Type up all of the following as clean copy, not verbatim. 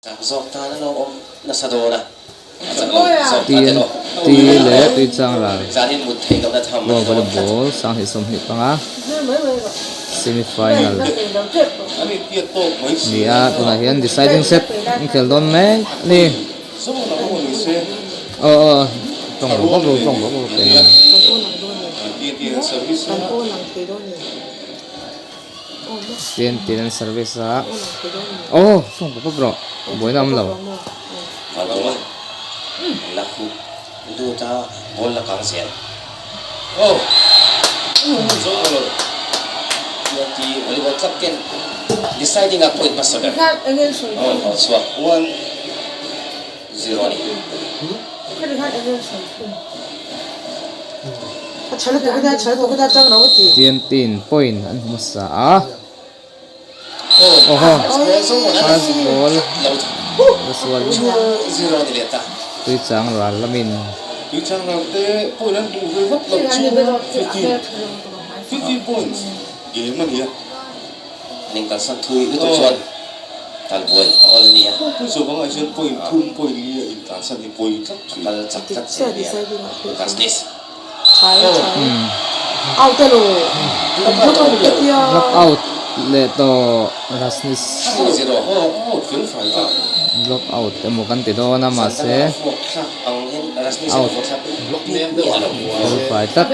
Chak zawk tan a lo awm nasa dawn a, a chak lo zawk tan TNT erawh leh Tuichang ral zanin mut theih lohna tham a World ni dawn tlat. Volleyball 2025 semi final ni a, tunah hian deciding set an khel dawn mek a ni. Aw aw tawng bawk bawk tawng bawk bawk thei a. TNT an service a aw tawng bawk bawk rawh buaina awm lo. TNT in point an hmu hmasa a awhaw first ball la sual tui chang ral lamin An inkalsan thui lutuk chuan talbuai a awl a nia. A kal chak tlat zel a nia. Rasnis. Block out leh tawh Rasnis. Block out emaw kan ti dawn a mahse out felfai tlat.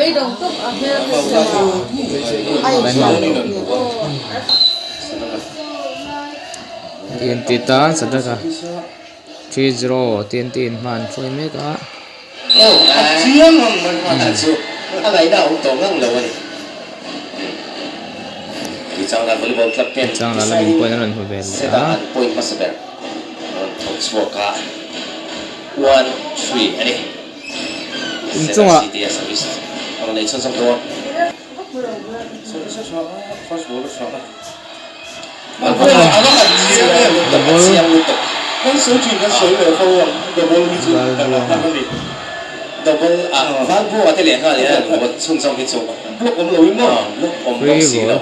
TNT tan Sadraka 3-0 TNT in hma an hruai mek a. Chang la lamin point a rawn hmu ve leh a. Inchungah. Free ball.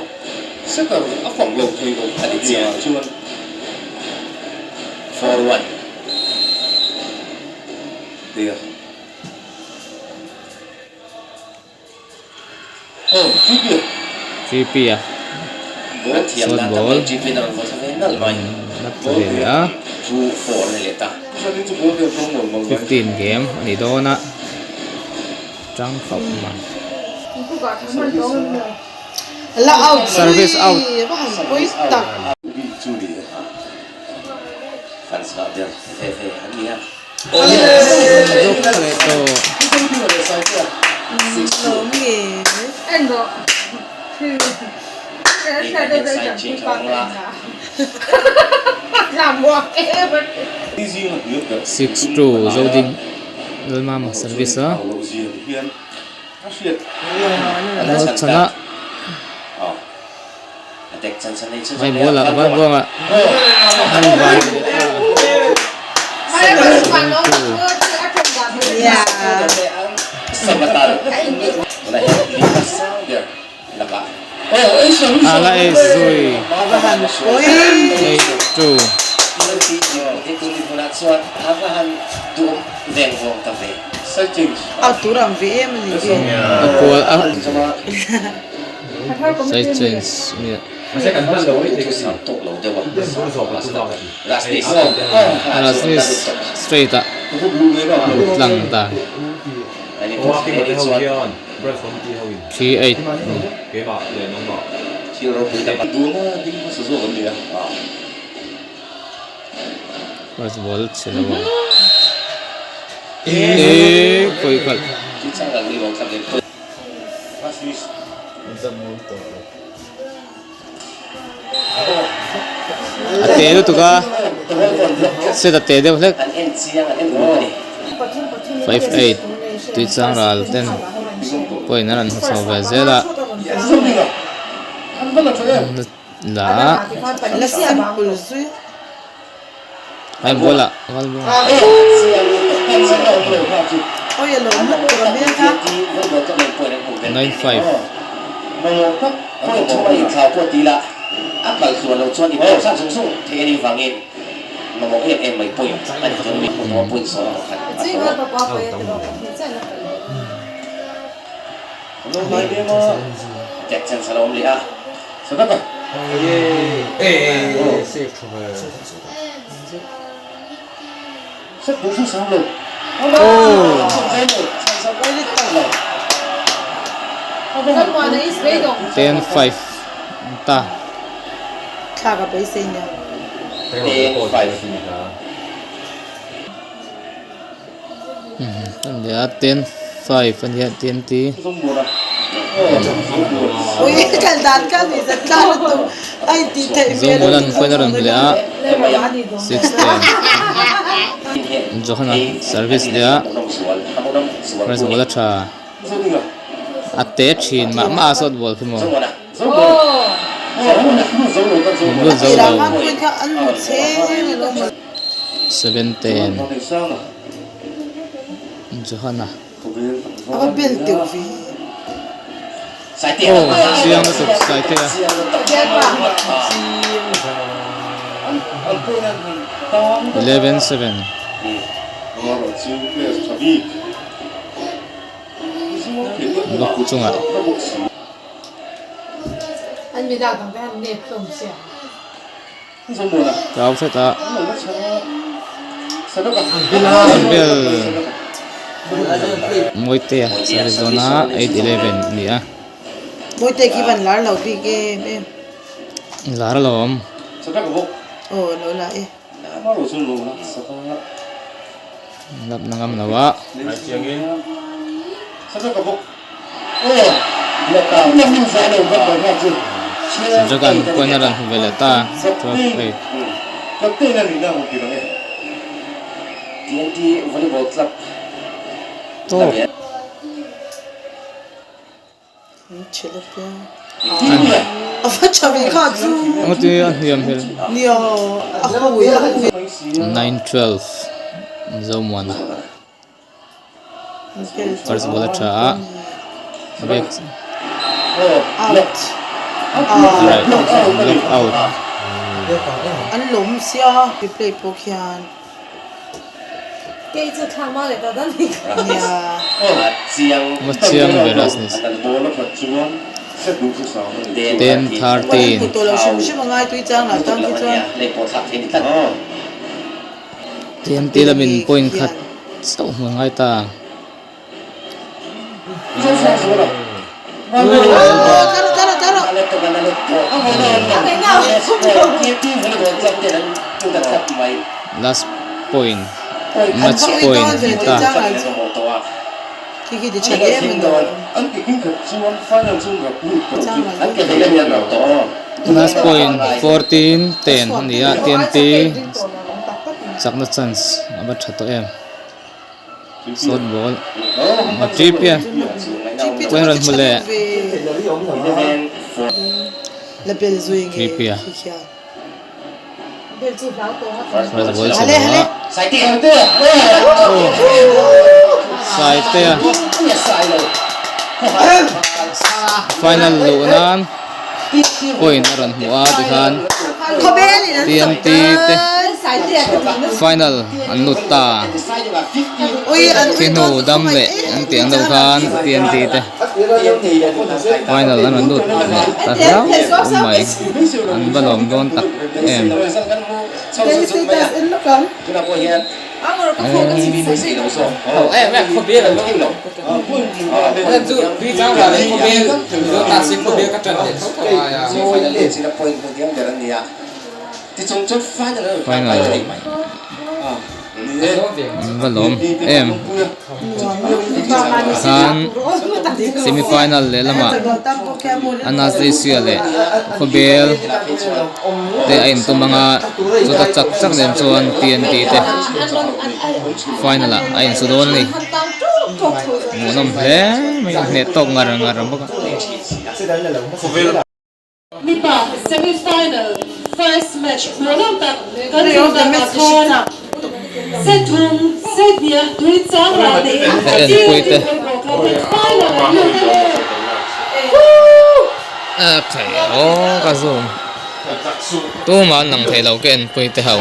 GP a short ball la tla ve leh a 15 game a ni dawn a tang khawp mai service out. 6-2 Zoding Lalmama service a Lalchhana Vai ball ah vai buang ah an vai leh ta 7-2 A la ace zui 8-2. A kual a. Side change nia. Rasnis straight ah tlang ta. 3-8 ni. First ball chhe lo ang. Eee khawi khalh. A te lutuk a, set a te deuh hlek. 5-8 Tuichang ral ten point an rawn hmu chho ve zel a. La a. Hai ball ah val ball. 9-5. Ten five ta. Nia 10-5 a nia TNT. Zomulan point a rawn hmu leh a 6-10 Johana service leh a first ball a tha a te thin mah mah a sawt ball khi maw lut zo lo. 7-10 Johana Aw chiang lutuk Saitea 11-7 Block chungah. Kau hret a bel Mawitea service dawn a 8-11 a ni a. Mawitea khi van lar lo bik em em. Lar alawm. Aw lo la e. Lap na ngam lo a. Dragon point a rawn hmu ve leh ta 12-8. Tawp. Engati a hniam hmel. 9-12 Zomuana. First ball a tha a back right block out. An lawm sia replay pawh khian. Ma chiang ber a ni 10-13. TNT lamin point khat chauh hmuh ngai ta. Last point match point ni ta. Last point 14-10 a ni a TNT chakna chance a va tha tawh em. Short ball a trip e point rawn hmu leh trip e first ball chhe lo a Saitea final luh nan point a rawn hmu a tikhan TNT te final an lut ta thi hnu dam leh an tih ang deuh khan TNT te final an rawn lut leh ta hlauh mai an va lawm dawn tak em. Final an va lawm em khan semi final leh lamah Anastasia leh Khawbel te a intum ang a chuta chak chak nen chuan TNT te final ah a insu dawn a ni hmuhnawm hle mai a hneh tawk ngar ngar bawk a. Mipa semi final first match hmuhnawm tak kan hmuh takah khan set thum set hniah tui chang rah nei in TNT Volleyball Club ten final an lut a ni. Okay aw ka zoom tumah an lang thei lo ka enpui te ho.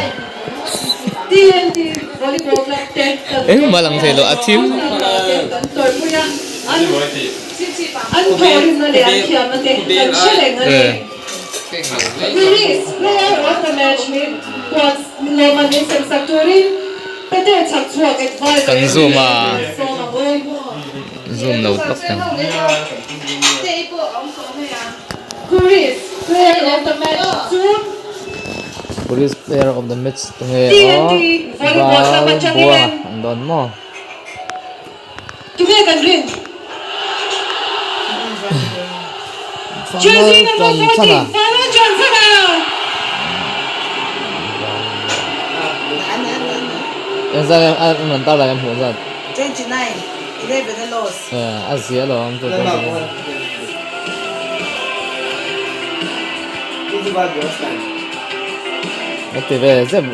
TNT Volleyball Club te kan Engmah lang thei lo a thim. Kan tawrhpui a, an an thawhrimna leh an thiamna te kan hre reng a ni. Release Player of the Match min huat lawmman min sem sak turin Peter Chhakchhuak Adviser Kan zoom a. Sawm ang u. Zoom lo tlawk teng. Kuris Player of the Match chu. Kuris Player of the Match tunge TNT aw Volleyball Club atangin Valbuanga an dawn maw. Tunge kan rin? Jersey number 14 Vanlal Johnson-a! Engzat nge a rawn tar lai a hmuh zat? 29, 11 a loss. A zia alawm chu 29. A ti ve zep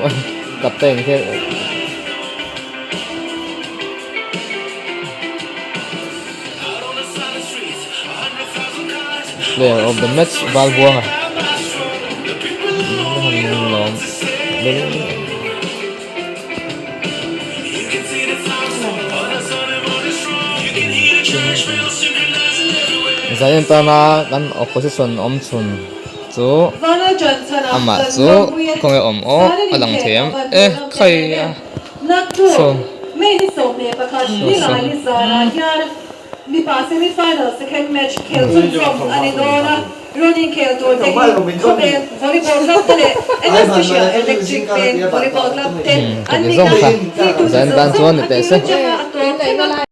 captain khi. Player of the match Valbuanga lawm Zain tana kan opposition awm chhun chu amah chu khawnge awm aw a lang thei em e khai a. Naktuk, So. May ni 11 So, ni so. lai ni zanah hian mipa semi-final second match khel chhunzawm a ni dawn a, running khel tur te hi khawvel volleyball club te leh Anastasia Electric Bank volleyball club te an Ka ni ti zawng a, kha. 3-2 Zan tan chuan ni teh se. a tawp thleng a.